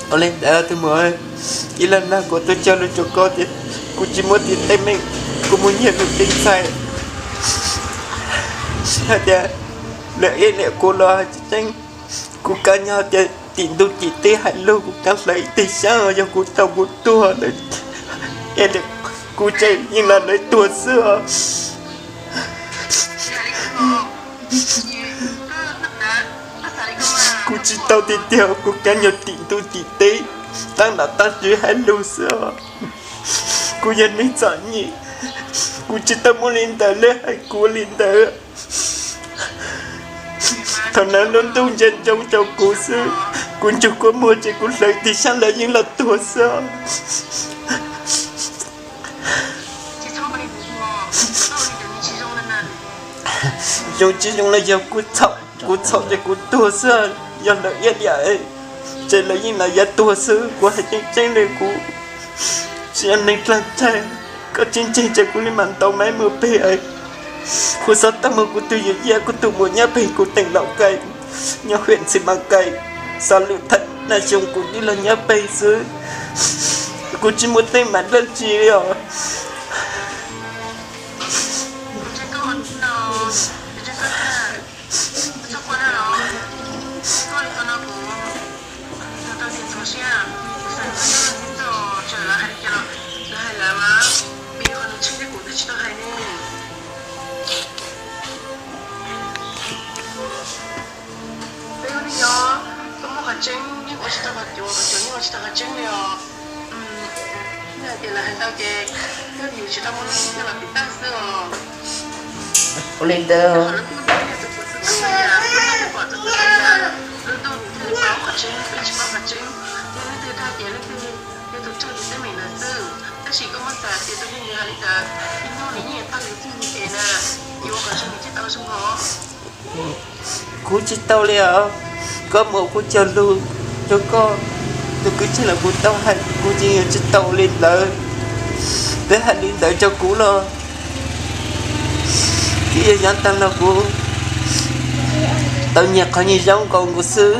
Ua li ntawd tus muam, ib los nag kuv tuaj cog lus rau koj tias kuv tsis muaj tus teeb meem, kuv mus nyiag lwm tus ntxhais hais tias lawv ib liam kuv los hais tseeb, kuv kav nyob tias tim ntuj tim teb hais lus kuv kav hlawv ib teg xyab, yog kuv tau kuv tuag lawm, ib liam kuv tseem yeej los lawv tuag xwb os. Kuv tsis tau tiag tiag, kuv kav nyob tim ntuj tim teb, tab tom tab tsis hais lus xwb os. Kuv yog neeg txom nyem, kuv tsis tau muaj li ntawd, lawv hais kuv li ntawd. Thaum ntawd lub ntuj ntsia ntsoov rau kuv xwb, kuv ntsug kuv muag ces kuv hlawv ib teg xyab lawv yeej los tuag xwb. Zoo tsis zoo los yog kuv txhaum, kuv txhaum ces kuv tuag xwb, yog lawv ib liam ces lawv yeej los yav tuag xwb, kuv hais tseeb tseeb li kuv tsis yog neeg dlaag tsaig, koj tsis ntseeg ces kuv li mam ntaus maib mus pem, kuv xov tooj mus kuv tus yawm yij kuv tus muam nyob pem kuv teem Laus Kais, nyob hwm Ntxhis Mas Kais, xav lwm thaj na xyoo kuv tib leeg nyob pem xwb, kuv tsis muaj teeb meem dab tsi li os. Peb ua neej nyob, koj muaj qhov tseeb yeej ua tsis tau qhov cuav, qhov cuav yeej ua tsis tau qhov tseeb li os. Yog hais tias lawv hais ntau ces yog yus tsis tau muaj neej nyob los tim tag xwb os. Ua li ntawd, lub ntuj thiaj li paub qhov tseeb, peb tsis paub qhov tseeb. Yog leej twg dag ces leej twg yog tus raug tus teeb meem ntawd xwb. Tab sis koj muab xav tias tus neeg hais li ntawd, nws yeej tag li txij li ces na, yuav ua qhov tseeb nws thiaj tau zoo os. Kuv tsis tau li os, koj muab kuv cog lus rau koj, tus kwv tij los kuv tau hais, kuv yeej yuav tsis tau li ntawd. Peb hais li ntawd rau kuv los twb yog yav tag los kuv tau nyiag qhov nyiag zoo nkaus nkaus xwb.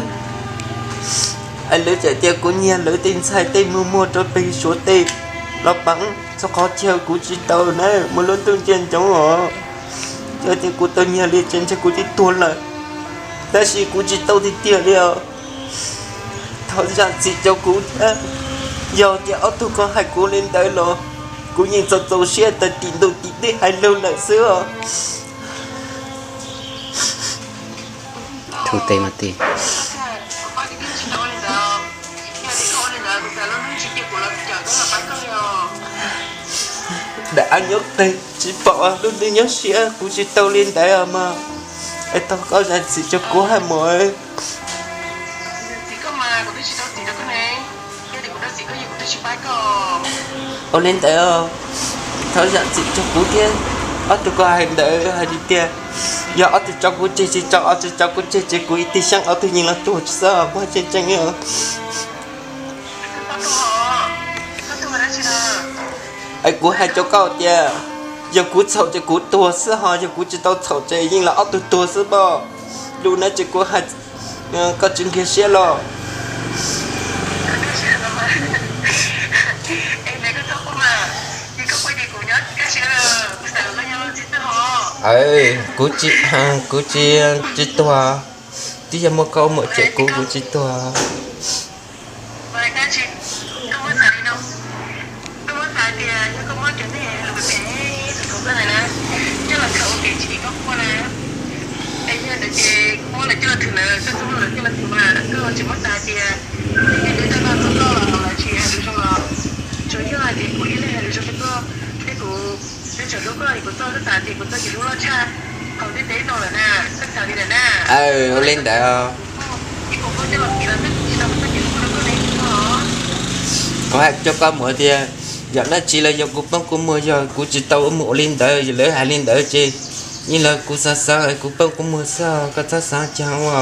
Es lawv txawm tias kuv nyiag lawv tej ntxhais tej muag muag rau pem Suav teb los pav txog qhov chaw, kuv tsis tau na, muaj lub ntuj ntsia ntsoov os. Yog tias kuv tau nyiag li ces ntshe kuv twb tuag lawm, tab sis kuv tsis tau tiag tiag li os. Thov zam txim rau kuv thiab, yog tias ob tug ko hais kuv li ntawd los kuv yeej txaus txaus siab tas tim ntuj tim teb hais lus lawm xwb os. Daim av nyob qis tsis pom lub ntuj nyob siab, kuv tsis tau li ntawd os mas. Es thov koj zam txim rau kuv hais mas. Ua li ntawd, thov zam txim rau kuv thiab. Ob tug ko hais ntawd hais tias yog ob tug tso kuv tseg tsis tso, ob tug tso kuv tseg ces kuv ib teg xyab ob tug yeej los tuag xwb, kuv hais tseeb tseeb os. Es kuv hais rau koj tias yog kuv txhaum ces kuv tuag xwb ho, yog kuv tsis tau txhaum ces yeej los ob tug tuag xwb pob. Lus no ces kuv hais, koj tsis nkag siab los? Kuv tsis, kuv tsis, tsis tuag. Twb yog muaj koj muaj cem kuv, kuv tsis tuag. Ua li ntawd, kuv hais rau koj mus tias yog dab tsi los yog kuv poob kuv muag, yog kuv tsis tau ua mus ua li ntawd, yog lawv hais li ntawd ces yeej los kuv xav xav kuv poob kuv muag xwb, koj txhob xav cas ua.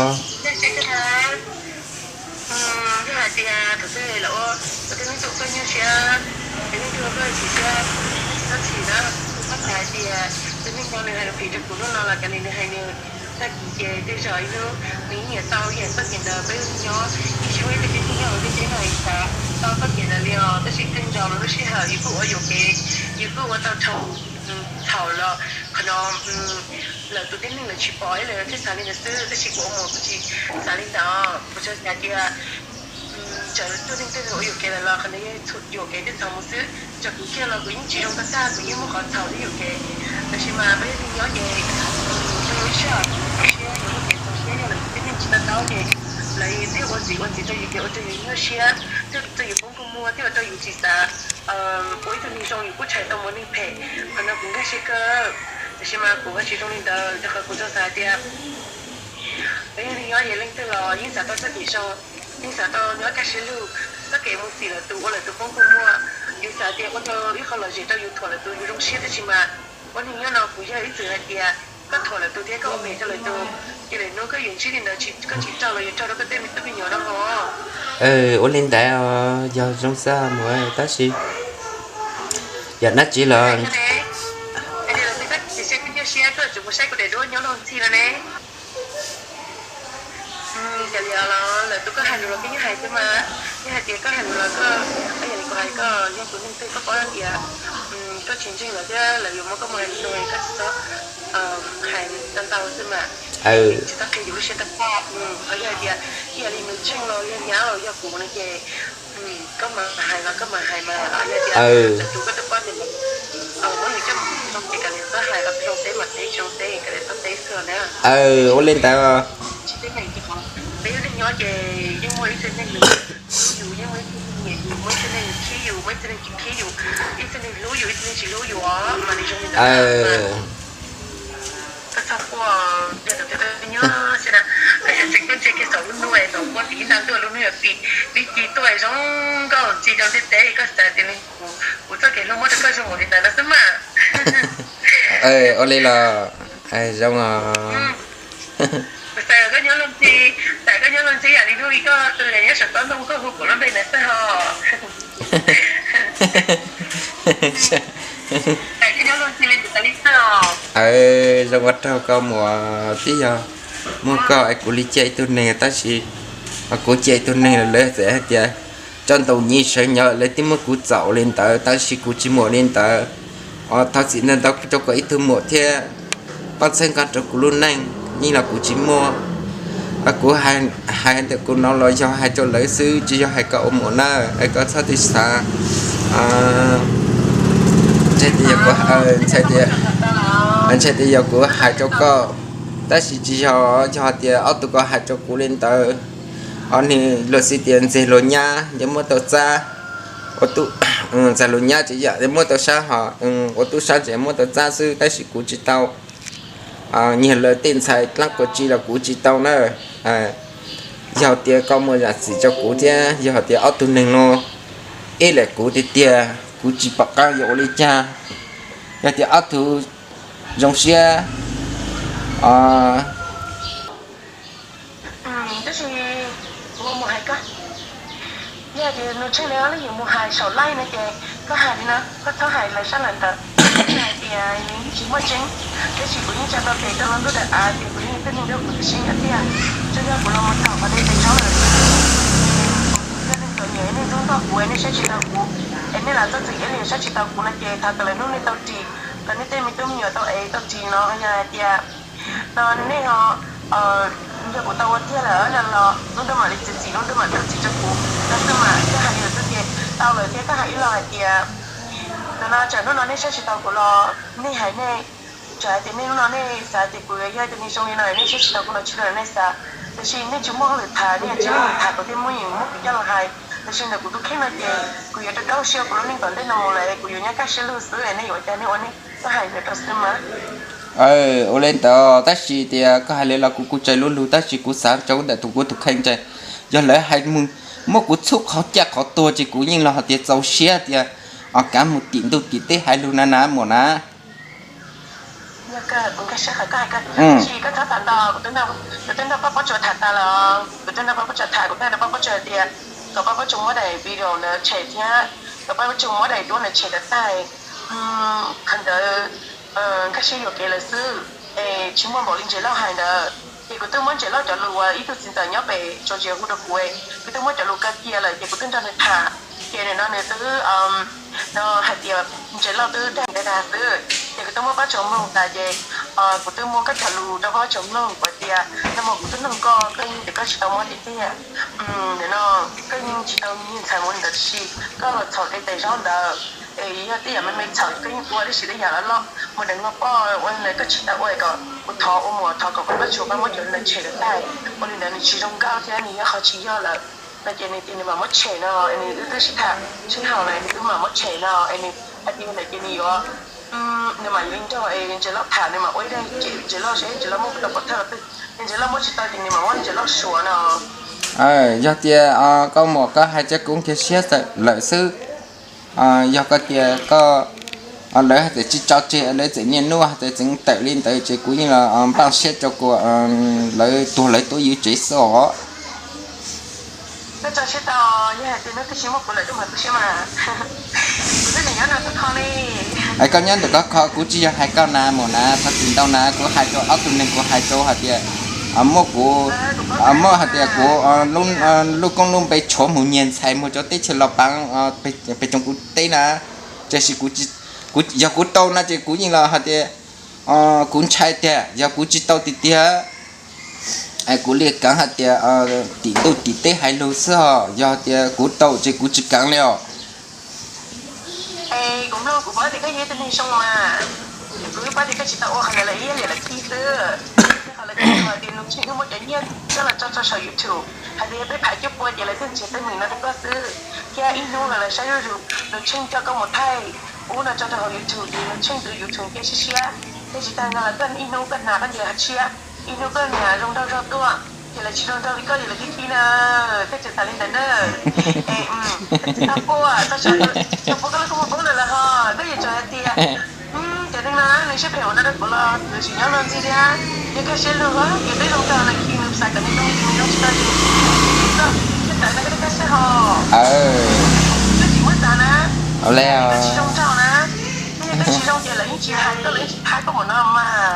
Hais tias tus neeg no nws hais lus phim rau kuv hnub no los kav liam nws hais nws, Tag kis ces tej zaum ib hnub nws yeej yuav tau ib yam txoj kev ntawd. Peb ua neej nyob, ib txhia muaj ib txoj kev ntseeg nyob hauv ntiaj teb no, xav tau txoj kev ntawd li os. Tab sis tej zaum lub sij hawm yus kuj ua yuam kev, yus kuj ua tau dhau txhaum los qhov no lawv tus tib neeg lawv tsis pom ib, lawv thiaj xav li ntawd xwb. Tab sis kuv ua muam kuv tsis xav li ntawd. Kuv tsuas xav tias txawm leej twg ua yuam kev lawm los qhov ntawd yog yuam kev thiab txhaum mus xwb. Txawm kuv kiag los kuv yeej tsis zoo tag tag, kuv yeej muaj qhov txhaum thiab yuam kev. Tab sis mas peb ua neej nyob ces zoo ib sij hawm txaus siab, yus muaj kev txaus siab, yog lawv tus tib neeg tsis to taub ces lawv thiaj ua ntxiv ua ntxiv rau yus, ces ua rau yus nyuaj siab, thiaj ua rau yus poob kua muag, thiaj ua rau yus tsis xav ua ib tug neeg zoo. Yus kuj tshais tau mus neeg phem, qhov no kuv nkag siab kawg. Tab sis mas kuv ua tsis zoo li ntawd, rau qhov kuv tsuas xav hais tias peb ua neej nyob ces leej twg los yeej xav tau txoj kev zoo, yeej xav tau nyob kaj siab lug. Txoj kev mus xim lawv tus, ua lawv tus poob kua muag, yus xav tias ua tau ib qho lom zem rau yus, thuam lawv tus yus zoo siab, tab sis mas ua neej nyob no kuv yog ib txwm hais tias koj thuam lawv tus thiab koj ua phem rau lawv tus, ces lwm hnub koj yuav ntsib li ntawd, koj tsis raug los yuav raug rau koj tej me tub me nyuam no os. Ua li ntawd yog zoo xwb mus, tab sis yam dab tsi los, koj tsis saib kuv daim duab nyob luag ntxhi no ne. Cas li los lawv tus koj hais lus los koj yeej hais thiab mas, yeej hais tias koj hais lus los koj, yog li kuv hais koj yog tus neeg twg koj paub tias koj tsis ntseeg lawv thiab lawv yuav muab koj mus hais li no, koj tsis txhob hais ntau ntau xwb mas. Tsis txhob qhia yus lub siab tag tag. Ho yog hais tias ib yam li nws ntseeg los yog nyab los yog kuv no ces koj mam hais los koj mam hais mas, yog tias lawv tus koj twb paub tias muab yus coj mus zoo ces kav liam txhob hais, los zoo teb mas teb, tsis zoo teb kav liam txhob teb xwb na. Ua li ntawd. Peb ua neej nyob ces yeej muaj ib txhia neeg hlub yus, yeej muaj ib txhia neeg nyiam yus, muaj ib txhia neeg khib yus, muaj ib txhia neeg tsis khib yus, ib txhia neeg hlub yus, ib txhia neeg tsis hlub yus os, mas li zoo li ntawd. Koj txhob quaj, yog tus twg koj nyob xwb na, koj yuav tseem tuaj ntsia kiag saum lub hnub es thaum ua tib nta tuaj lub hnub yuav pib, pib ci tuaj zoo nkauj ntxhi rau ntiaj teb, koj xav tias kuv txoj kev hlub muab rau koj zoo npaum li ntawd no xwb mas. Ua li los zoo os. Kuv xav kom koj nyob luag ntxhi, xav koj nyob luag ntxhi yam li hnub i koj tus nyob saum tsob ntoo koj hu kuv lub npe ntawd xwb ho. Zoo ua raug koj muam, twb yog muaj koj es kuv li cia ib tug neeg, tab sis kuv cia ib tug neeg lawm lawv txawm hais tias tso ntaus nyem sawv nyob, lawv twb muab kuv txaus li ntawd tab sis kuv tsis muaj li ntawd. Thov txim ntau ntau rau koj ib tug muam thiab, pab txhawb nqa rau kuv lub neej, yeej los kuv tsis muaj. Kuv hais ntawm kuv no los yog hais rau lawv xwb, tsis yog hais koj ua muam na, es koj txhob txwm xav. Ntshai tias yog kuv, ntshai tias, ntshai tias yog kuv hais rau koj, tab sis tsis yog, yog tias ob tug ko hais rau kuv li ntawd. Ho nws luag xwb tias ntxeg luag nyab yuav muab tau txab, ua tub, ntxeg luag nyab tsis yam yuav muab tau sab ho, ua tub sab tsis muab tau txab xwb, tab sis kuv tsis tau nyiag lawv tej ntxhais dlaab kua tsi los kuv tsis tau na. Yog tias koj muaj zam txim rau kuv thiab, yog tias ob tug neeg no ib lem kuv tiag tiag, kuv tsis pom qab yuav ua li cas. Yog tias ob tug zoo siab, tab sis kuv mus hais koj, yog tias nws tsheej li ob lub yim mus hais saum live no ces koj hais li no, koj txhob hais lawv sab lawm ntawd. Hais tias nws yeej tsis muaj tseeb, tab sis kuv yeej tsa tau tes rau lub ntuj daim av tias kuv yeej yog tib neeg dua kuv tib si nyob tiag. Tsuas yog kuv los mus thaum qhov deb tes zaub lawm, yog nej txom nyem nej ntxub ntxub kuv es nej saib tsis taus kuv, es nej lam txhob txwm ib li saib tsis taus kuv no ces thov kom lwm hnub nej tau ris, kom nej tej me tub me nyuam tau ev tau ris no. Yog hais tias no nej ho, yog kuv tau ua tiag lawm no los lub ntuj mam li txiav txim, lub ntuj mam tau txim rau kuv no xwb mas. Koj hais li lawm xwb ces tau lawm thiab. Koj hais ib los hais tias ntawm no tsam hnub no nej saib tsis taus kuv los nej hais nej, tsam hais tias nej hnub no nej xav tias kuv yog ib tug neeg zoo li no nej saib tsis taus kuv los tsis tau nej xav, tiam sis nej tsis muaj hauj lwm tham, nej tsis muaj hauj lwm tham kuv thiaj muaj yeem muab kuv coj los hais. Tiam sis ntawm kuv tus kheej no ces kuv yuav rau rau siab kuv lub neej tom ntej no mus lawm, kuv yuav nyob kaj siab lug xwb, nej yuav ua cas nej ua nej, koj hais ntawd rau xwb mas. Ua li ntawd tab sis tias koj hais li los kuv kuj tsis lub lug, tab sis kuv xav rau ntawm tus kuv tus kheej ces yog lawv hais mus muab kuv txhub qhov caj qhov tuag ces kuv yeej los hais tias txaus siab tias kav mus tim ntuj tim teb hais lug na na muam na. Yog kawg, kuv nkag siab qhov koj hais kawg. Tab sis koj txhob tham ntau, kuv twb nrog pab pob tsuas tham tas lawm. Kuv twb nrog pab pob tsuas tham, kuv twb nrog pab pob tsuas hais tias kom pab pob tsuas muab daim video ntawd tshem thiab kom pab pob tsuas muab daim duab ntawd tshem kom tag. Qhov ntawd nkag siab yuam kev lawm xwb es tsis muaj npaum li Ntses Lauj hais ntawd. Ces kuv twb muab Ntses Lauj cov lus uas ib tug txiv ntxawm nyob pem tsoos tsis hu rau kuv, kuv twb muab cov lus kaw cia lawm ces kuv twb nrog nws tham. Ces nim no nws twb no hais tias Ntses Lauj twb dag ntawd dag xwb, ces kuv twb muab Pab Tsom mloog tas ces kuv twb muab koj cov lus rau Pab Tsom mloog, kuv tias nag hmo kuv twb noog koj, koj yeej tias koj tsis tau mob tiag tiag. Nim no koj yeej tsis tau nyiag ntxhais mus li ntawd tiam sis koj los txhaum tej tais zaub ntawd. Es yog tej yam me me txhaum koj yeej ua tib si tej yam loj loj mus deev luag poj ua li ntawd, koj tsis tau ua kom kuv thov ua muam, thov kom Pab Tsom pab muab cov ntawd tshem lawm tag. Ua li ntawd nws tsis zoo nkauj thiab nws yog qhov tsis yog lawm no ces nws tias nws mam muab tshem no, es nws wb twb sib tham sib haum lawm, nws wb mam muab tshem no, es nws hais tias ntawd ces nws yuav, nws mam yuav li nrog Ntses Lauj tham, nws mam ua ib daim cem Ntses Lauj seb Ntses Lauj muab tau pov thawj los twg, es Ntses Lauj muab tsis tau ces nws mam muab Ntses Lauj suav no. Yog tias koj muam koj hais tias kuv nkag siab lawm xwb. Yog koj tias koj, lawv hais tias tsis tso tseg, lawv txawm niaj hnub hais tias txeev tawm li ntawd ces kuv yeej los npaj siab rau kuv, lawv tuag lawv tuaj ywj tsev xwb os. Koj tso siab tau, yog hais tias hnub twg tsis muaj kuv lawm koj mam tu siab mas. Kuv twb tseem nyob no kho kho li. Es koj nyob ntawm koj kho, kuv tsis yog hais koj na muam na, thov txim ntau na, kuv hais rau ob tug neeg, kuv hais rau hais tias muaj kuv, muaj hais tias kuv lub koob lub npe tshuav mus nyiag ntxhais mus rau teb chaws Los Pav, peb tsoom kuv teb na, tiam sis yog kuv tau no ces kuv yeej los hais tias kuv ntshai tiag, yog kuv tsis tau tiag tiag kuv li kaav hais tias tim ntuj tim teb hais lug xwb os, yog tias kuv tau ces kuv tsis kaav li os. Es kuv mloog kuv paub tias koj yog ib tug neeg zoo mas, kuv paub tias koj tsis tau ua qhov ntawd lawm, ib yam li lawv qhia xwb. Qhov lawv qhia tias Nus Tsheej wb muab cov nyiaj coj los tso rau saum YouTube hais tias yog peb phav cuaj pua ces lawv thiaj nrhiav teeb meem no rau koj xwb. Thiab ib hnub lawv saib zuj zus Nus Tsheej coj koj mus thaij ub no tso rau hauv YouTube ces Nus Tsheej tus YouTube cia siab siab, thiab tsis tas no los koj ib hnub koj hnav koj niam tshiab, ib hnub koj niam zoo nraug zog tuaj, ces lawv tsis zoo nraug li koj ces lawv khib khib na. Koj tseem xav li ntawd na. Es tsis tau puas, tau tsis tau puas koj lub koob hmoov poob lawm los ho koj yuav tsum hais tias cov neeg no nws siab phem ua no rau kuv los kuv tsis nyob luag ntxhi thiab. Yog koj siab luag ces peb zoo nraug no ces nws xav kom nws zoo ces nws zoo tsis tau ces koj siab tawv no koj thiaj koj siab ho. Koj tsis muab xav na, koj tsis zoo nraug na, koj tsis zoo ces lawv yeej tsis hais koj, lawv yeej tsis thab koj mus no mas.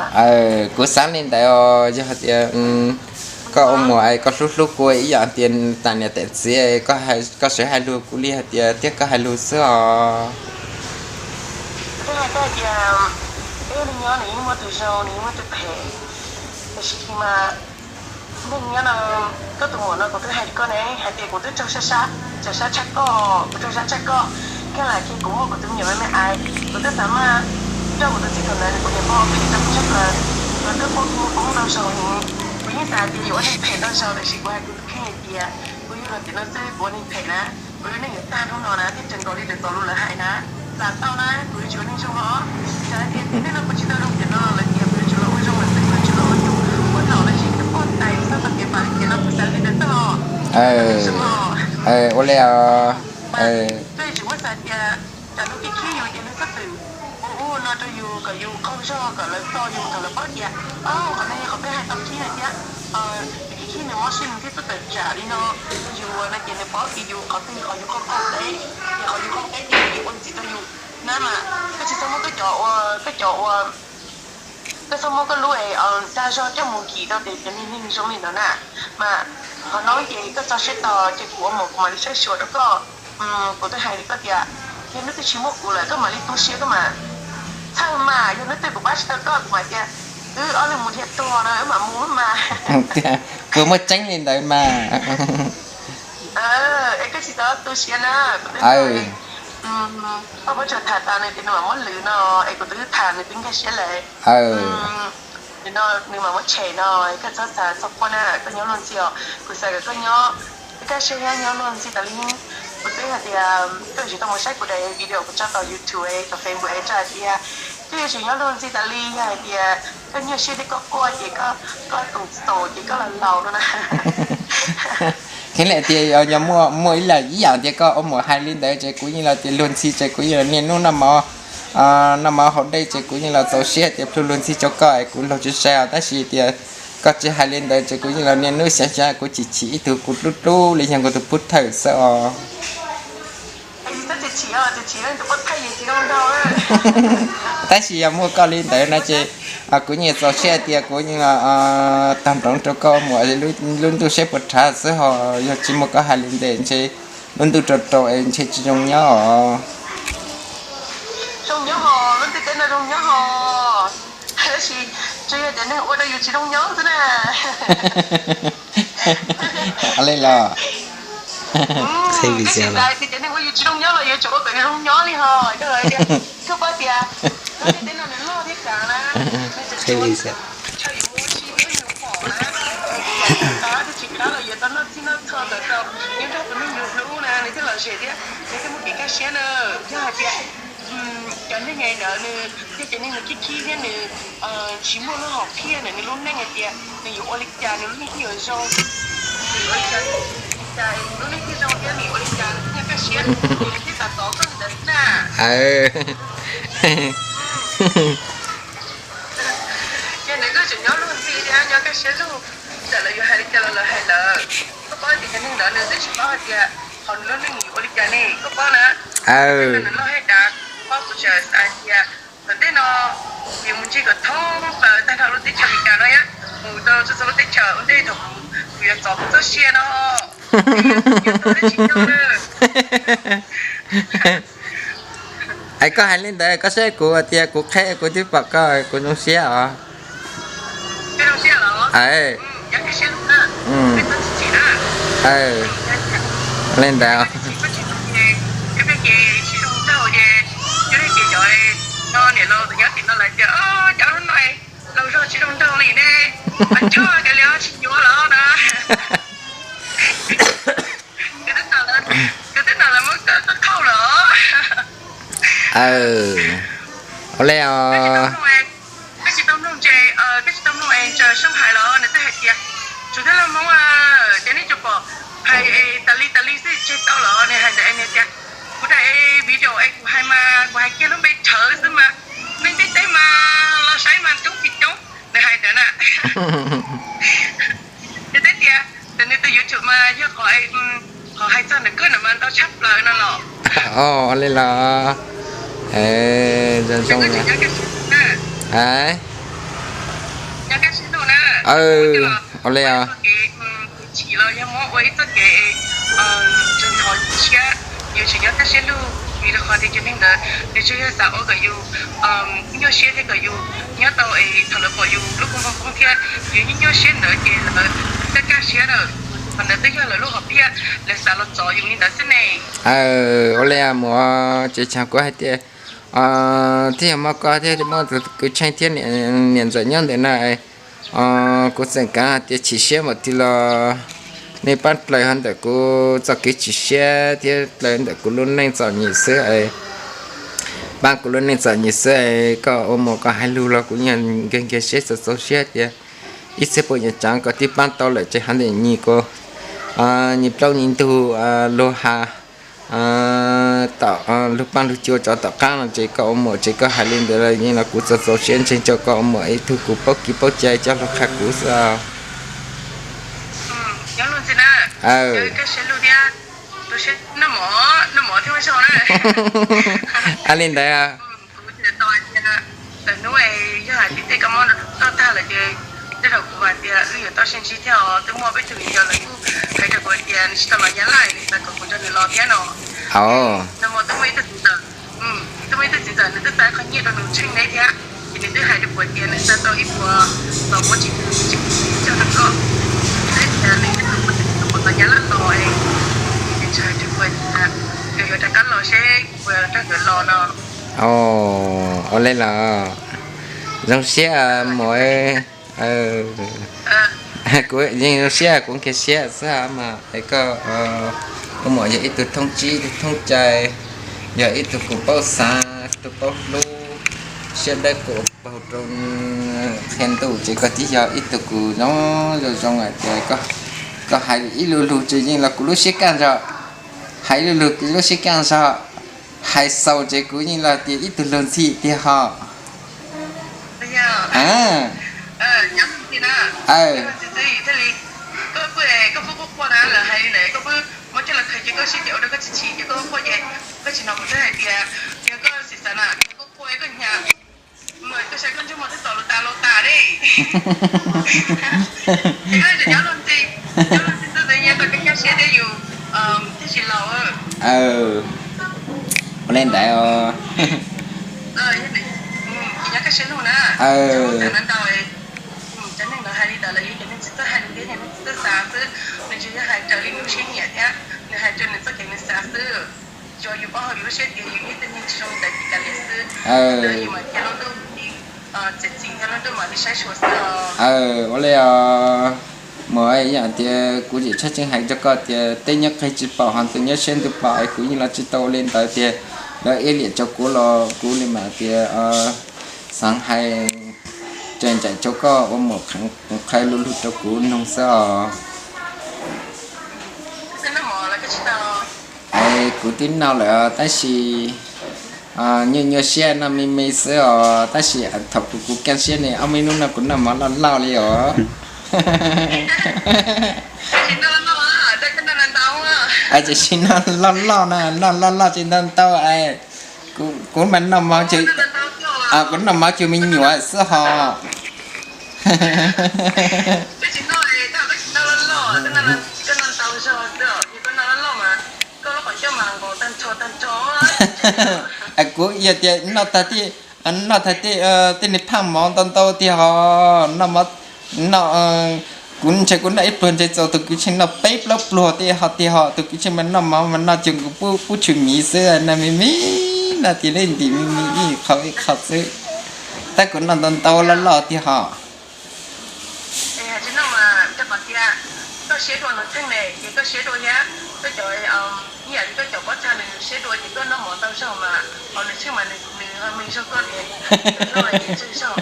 Kuv xav li ntawd os, yog hais tias koj ua muam es koj hlub hlub kuv ib yam tias tas niam tas txiv, koj sawv hais lus kuv li hais tias thiab koj hais lus xwb os. Kuv twb hais koj hais tias peb ua neej nyob nws yeej muaj tus zoo nws yeej muaj tus phem, tiam sis mas neej nyob no koj tus muam no kuv twb hais rau koj ne hais tias kuv twb raug sab sab, raug sab tshaj koj, kuv raug sab tshaj koj, koj lam kiag kuv muaj kuv tus me nyuam me me ais, kuv twb xav mas coj kuv tus txiv thaum ntawd nws kuv niam pog phem tau kuv tshaj plaws, los twb poob kuv muaj poob ntau zaus heev. Kuv yeej xav tias yuav ua neeg phem ntau zaus tiam sis kuv hais kuv tus kheej hais tias kuv yug los tim no xwb kuv ua neeg phem na, kuv lub neej yuav tag hnub no na thiaj raws nkaus li raws txaus lus lawv hais na. Xav tau na kuv yuav tsum ua neeg zoo os. Txawm hais tias tiam neej no kuv tsis tau zoo tiam no lawv tias kuv yuav tsum los ua zoo lawm xwb, kuv yuav tsum los ua tus ua nom los sis ua tus poj ntxoog txhob tau kev pam li tiam no kuv xav li ntawd xwb os. Ua li os. Koj yuav tsum muab xav tias cov neeg khib khib yus ces nws txhob txwm ua ub no rau yus kom yus qaug zog kom lawv txo yus thaum lawv paub tias qhov no yog qhov peb hais tau khib lawm thiab, nws khib khib nws mob siab nws thiaj tuaj tawm tsam li no rau yus no ces nws paub tias yus qhov twg yog qhov yus qaug qaug qeb, yog qhov yus qaug qeb ces nws ua ntxiv rau yus na mas. Koj tsis txhob muab koj cov ua, koj cov ua, koj txhob muab koj lub dag zog coj mus nkim rau tias cov neeg zoo li ntawd na. Mas qhov no ces koj tso siab tos ces kuv ua muam kuv mam li saib xyuas rau koj. Kuv twb hais li koj tias yog hnub twg tsis muaj kuv lawm koj mam li tu siab koj mas. Txhawj mas, yog hnub twg kuv pab tsis tau koj kuv mam tias wb ob leeg mus dhia tuag no wb mam mus mas. Kuv muaj tseeb li ntawd mas. Es koj tsis txhob tu siab na, kuv twb, koj pab tsuas tham tas nws tias nws mam muab lwm no, es kuv twb tham nws twb nkag siab lawm. Nws no nws mam muab tshem no, koj txhob xav txog quaj na, koj nyob luag ntxhi os, kuv xav kom koj nyob, koj siab nyob luag ntxhi tas li. Kuv twb hais tias koj tsis tau mus saib kuv daim video kuv tso tom YouTube, tom Facebook es tso hais tias koj yuav tsum nyob luag ntxhi tas li, yog hais tias koj nyuaj siab thiab koj quaj ces koj tus xaus ces koj los laus no na. Kheev li tias yog muaj, muaj ib yam tias koj ua muam hais li ntawd ces kuv yeej los tias luag ntxhi ces kuv yeej los niaj hnub noj mov, noj mov haus dej ces kuv yeej los txaus siab tias plhu luag ntxhi rau koj es kuv laug tsis sai os, tab sis tias koj tsis hais li ntawd ces kuv yeej los niaj hnub xyav xyav kuv chim chim ib tug kuv hlub hlub li yog kuv tus pub thawj xwb os. Tab sis yog muaj koj li ntawd no ces kuv yeej txaus siab tias kuv yeej tag nroo rau koj muam lub ntuj seb puas rhav xwb ho. Yog tsis muaj koj hais li ntawd ntshe lub ntuj rau rau es ntshe tsis zoo nyob os. Li los, tsis kav los yuav tau noj txhij noj txhua ntawm rau nyob nrog tus neeg yus hlub na, nws thiaj lom zem thiab nws thiaj muaj kev kaj siab na. Yog hais tias cov neeg ntawd nws yog cov neeg nws khib khib thiab nws tsis muaj lub hom phiaj ntawm nws lub neej hais tias nws yuav ua li cas nws lub neej thiaj yuav zoo, nws yuav ua li cas nws lub neej thiaj zoo thiab nws yuav ua li cas nws thiaj nyob kaj siab, nws thiaj xav txov koj li ntawd na. Ces ntawd koj tseem nyob luag ntxhi thiab nyob kaj siab lug, txawm lawv yuav hais li cas los lawv hais lawm. Koj paub tias cov neeg ntawd nws twb tsis paub hais tias qhov nws lub neej yuav ua li cas ne, koj paub na. Nws loj hais tias, paub kuv tseem xav hais tias tom ntej no kuv yuav mus ntsib kom thoob plaws tag nrho lub teb chaws Amelikas no thiab mus rau txhua txhua lub teb chaws ua ntej thaum kuv, kuv yuav txov kuv txoj sia no. Es koj hais li ntawd koj saib kuv tias kuv qheb kuv twb pom koj kuv zoo siab os. Li ntawd. Ua li os. Koj tsis tau mloog es Soob hais los nws twb hais tias, tsuas thiab laj Hmoob, ces nej tsuas pom hais tas li tas li xwb tseg tau los nws hais ntawd es nws tias, kuv daim video es kuv hais mas kuv hais kiag lub npe rhawv xwb mas, nej ntiaj teb mas los saib mas coob tsis coob, nws hais ntawd na. Nws twb tias, ntawm nws tus YouTube mas yog qhov, qhov hais txog ntawm koj ntawd mas ntau tshaj plaws no los. Ua li los, zoo zoo. Nyob kaj siab lug na. Ua li os. Chim los yog muab ua ib txoj kev ntxhov siab, yus tseem nyob kaj siab lug vim rau qhov tias cov neeg ntawd nws tsuas yog xav ua kom yus nyuaj siab thiab kom yus nyob tau es thaum lawv pom yus lub kua muag poob thiab yus nyuaj nyuaj siab ntawd ces lawv kaj kaj siab lawm. Qhov ntawd twb yog lawv lub hom phiaj, lawv xav los txov yus li ntawd xwb ne. Ua li mus tsev tshav kuv hais tias, thiab yog muaj koj thiab muaj kuv Tsheej thiab niam ntxawm nyob ntawm na, kuv txawm kav hais tias chim siab npaum twg los nej pab plaws hauv ntawm kuv txoj kev chim siab thiab plaws ntawm kuv lub neej txom nyem xwb es, pab kuv lub neej txom nyem xwb es koj ua mus koj hais lus los kuv yeej nkiag nkiag siab txaus txaus siab tias ib txhia puas nyuam tsav koj twb pab tau lawm ces hov ntawm nyuag kua, nyuag plaub nyuag ntug luag has tom lub paab lug cua tsov tom qaab no ces koj ua muam ces koj hais li ntawd los yeej los kuv txaus txaus siab ntseeg rau koj ua muam ib tug kuv paub kev paub cai coj lug qha kuv xwb. Ua li ntawd. Yog hais tias tej kab mob no tag lawm ces tej zaum kuv hais tias wb yuav tau sib ntsib thiab os. Twb muaj peb tug viv ncaus lawv kuj hais rau kuv tias nws tsis tau los Nyab Laj, nws xav kom kuv nrog nws los thiab no. Nws muaj, twb muaj ib tug txiv ntxawm, twb muaj ib tug txiv ntxawm nws twb xa qhov nyiaj rau nws Tsheej neb thiab, ces nws twb hais rau kuv tias nws xa tau ib puas, tau muab tsis tsis cog rau koj, nws tias nws twb tus muaj tus puas los Nyab Laj los, nws tsis hais rau kuv tias nkawd yuav rov qab los seb kuv puas nrog nkawd los no. Ua li los zoo siab muam. Kuv yeej zoo siab kuv nkiag siab xwb mas es koj ua muam yog ib tug thoob tsib thoob cai, yog ib tug kuv paub xav, tug paub hlub, siab dawb kuv paug rau qhia ntuj ces koj twb yog ib tug kuv zoo zoo zoo hais tias koj hais ib lu lug ces yeej los kuv lub siab kaj zog, hais ib lu lug kuv lub siab kaj zog, hais xaus ces kuv yeej los tias ib tug luag ntxhi tiag hos. Koj coj los khaws ces koj siab ces ua rau koj tsis chim ces koj quaj ces koj tsis hnov kuv twb hais tias yog koj xav xav na, koj quaj koj hnyav, mas koj saib koj ntsej muag twb txom lus tas lus tas li. Ces koj tseem nyob luag ntxhi, nyob luag ntxhi xwb, nyob tau koj kaj siab thiab yus thiaj tsis laus. Ua li ntawd os. Ces nyob kaj siab lug na. Ntau, cov neeg no hais li ntawd los yog cov neeg tsis txawj hais lus thiab cov neeg tsis txawj xav xwb, nws tsuas yog hais raws li nws lub siab nyiam thiab nws hais raws nws txoj kev nws xav xwb. Tsuas yus paub hauv yus lub siab tias yus yog ib tug neeg tsis zoo li ntawd ces kav liam xwb. Yus mam thiaj lub ntuj txiav txim thiab lub ntuj mam li saib xyuas xwb. Ua li os, mas yog tias kuv tseem tshaj tseeb hais rau koj tias tej nyob qhib tsis pom ho tus nyob siab ntuj pom es kuv yeej los tsis tau ua li ntawd tiag. Lawv iab liam rau kuv los kuv li mam tias xav hais raws nraim rau koj ua muam qhia lus lug rau kuv noog xwb os. Es kuv twb noj lawm tab sis nyuaj nyuaj siab noj me me xwb os, tab sis thaum kuv kuv kaj siab ne ob me hnub no kuv noj mov loj loj li os. Tiam sis noj loj loj ces noj ntau ntau, kuv mas noj mov, kuv noj mov cuag me nyuam xwb hos. Kuv yog tias noj tag tej, noj tag tej tej niag phaj mov ntau ntau tiag hos, kuv ntshe kuv noj ib pluag ntshe txaus tus kwv tseem noj peb plaub pluag tej hos tiag hos, tus kwv tseem mas noj mov mas noj cuag nkaus pub tshum miv xwb, noj me me, noj tiag li ntim me me ib qho ib qho xwb, tab kuv noj ntau ntau loj loj tiag hos. Tsis noj mas rau qhov tias koj siab dua nws theej ne ces koj siab dua thiab, koj cov, ib yam li koj cov pob txha nws siab dua ces koj noj mov ntau zaug mas ho nws tsheej mas nws ho me zog koj li, nws noj ces tsheej zaug.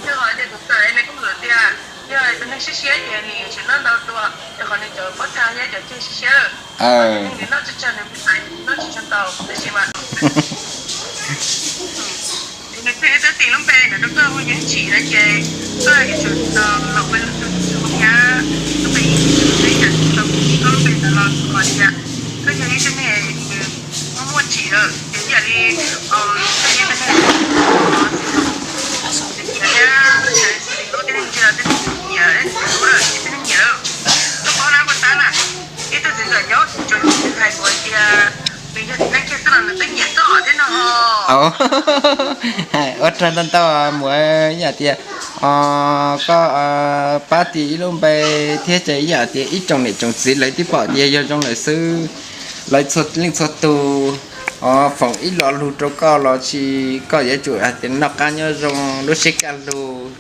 Rau qhov tias kuv kawm nws kuj hais tias yog tus neeg siab siab ces nws tsis noj ntau dua, rau qhov nws cov pob txha thiab cov ceg siab siab, nws noj tsawg tsawg nws noj tsis tshua tau tab sis mas nws twb tis lub npe ntawd rau koj hu Yeeb Tsim na ces koj yuav tsum los ua tus thiab, lub npe Yeeb Tsim, koj lub npe ntawd los qhov tias koj yog ib tug neeg muaj tsim lawm ces ib yam li koj yog ib tug neeg xwm txheej, thiab lub tib neeg ntsia, tib neeg nyiam, tib neeg nyiam, tib neeg nyiam lawm. Koj paub na, koj tab na, ib tug txiv ntxawm nyob tseem hais kuv tias nws yog txiv neej kiag xwb los nws twb nyiam koj thiab no. Ua rag ntau ntau mus ib yam tias koj pab tis ib lub npe thiab ces ib yam tias ib tsoom niam tsoom txiv lawv twb pom tias yog zoo lawm xwb, lawv txhua leej txhua tus foom ib lo lus rau koj los sis koj yuav tsum hais tias noj qab nyob zoo lub siab kaj lug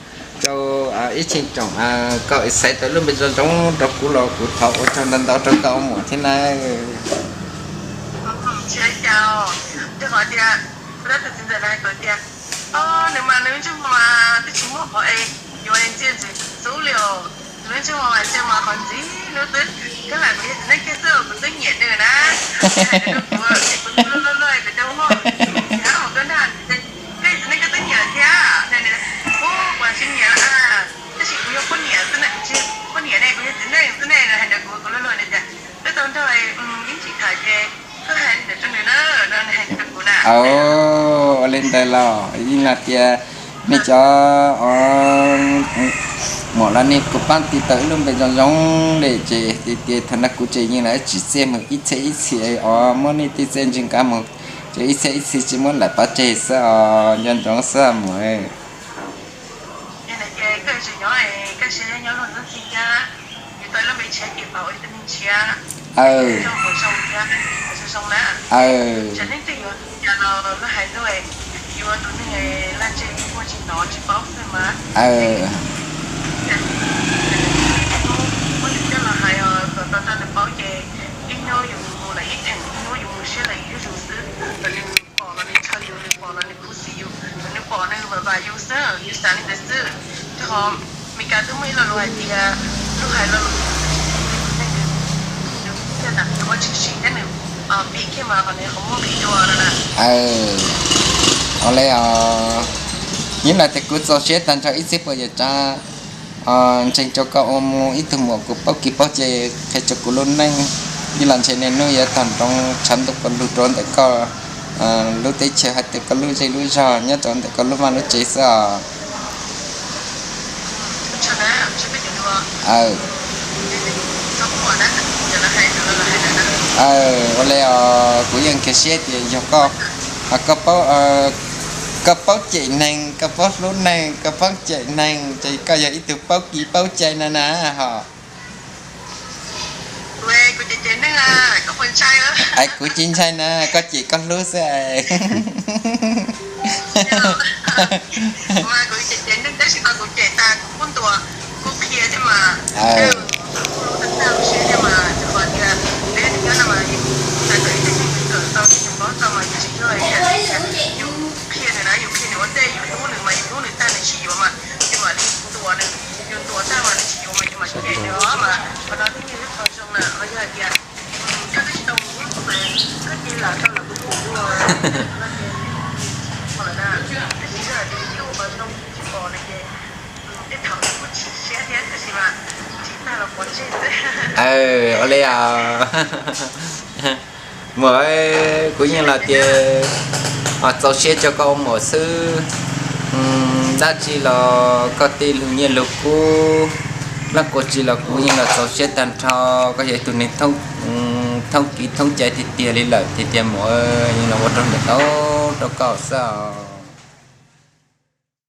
rau ib tsoom, koj xaiv tau lub npe zoo zoo rau kuv los kuv thov ua tsaug ntau ntau rau koj muam thiab nawb. Tsis ua cas, rau qhov tias kuv tab tus txiv ntxawm hais tias nws mas nws ntsej muag mas twb tsis muaj qhov es yuav ntxia ntxwv xub li os. Nws ntsej muag mas ntsia mas qhov ntxiv lub xwb, thiab mas kuv yog txiv neej kiag xwb kuv twb nyiam nws na. Hais rau kuv es kuv luag luag kuv cov muag, kuv hab mus tuaj nrag, koj yog txiv neej koj twb nyiam thiab. Ub, kuv tsis nyiam, tab sis kuv yog poj niam xwb na, kuv tsis yog poj niam ne, kuv yog txiv neej xwb ne, hais rau kuv, kuv luag luag nws tias twb tau nrog Yeeb Tsim tham ces koj hais li ntawd rau nws na, no nws hais li rau kuv na. Ua li ntawd los yeej hais tias nej cov muam los nej kuj pab tis tau ib lub npe zoo zoo li ces tias thaum no kuv ces yeej los tsim txiaj mus ib txhiab ib txhis os, muab nej tej txiaj ntsig nqa mus ces ib txhiab ib txhis tsis muab lam pov tseg xwb os, nco ntsoov xwb muam. Yog li ces koj tseem nyob, koj siab nyob luag ntxhi thiab, yus tau lub npe tshiab ces pab ua ib tug neeg tshiab, zoo thiab, zoo zoo na. Tseem neeg twg yuav cas los luag hais luag, yuav tus neeg laj ntseg muaj tsis hnov tsis paub xwb mas. Muab nws coj los hais os, kom tau rau nws paub ces ib hnub yus mus lawm ib theem, ib hnub yus mus siab lawm ib zuj zus xwb, kom nws pom los nws ntshaw yus, nws pom los nws khuv xim yus, kom nws pom nws vam vam yus xwb, yus xav li ntawd xwb. Rau qhov Meskas twb muaj ib lo lus hais tias, lub hais lo lus, nws thiaj tam ua tshwm sim thiab nws pib kiag mas qhov nws qhov muag pib dua no na. Ua li os, yeej hais tias kuv txaus siab tag nrho ib txhia phooj ywg tsav. Ntseeg rau koj ua mus ib tug muam kuv paub kiv paub cai, qhia rau kuv lub neej. Ib los ntshe niaj hnub yuav tog nroo tshav ntuj pov lug rau ntawm koj lub teb chaws hais tias koj lub zej lub zog nyob rau ntawm koj lub vaj lub tsev xwb os. Ua li os, kuv yeej kheev siab tias yog koj, koj paub cem neeg, koj paub hlub neeg, koj paub cem neeg, ces koj yog ib tug paub kiv paub cai na na hos. Kuv tsis ntshai na, koj cem koj hlub xwb. Ua li os. Muam, kuv yeej los tias txaus siab rau koj ua muam xwb. Dab tsi los koj tej lug nyiaj lug kub, dab tsi los kuv yeej los txaus siab tag nrho. Koj yog ib tug neeg thoob kiv thoob cai tiag tiag li lawm tiag tiag muam, yeej los ua rau ntawm tau rau koj xwb os.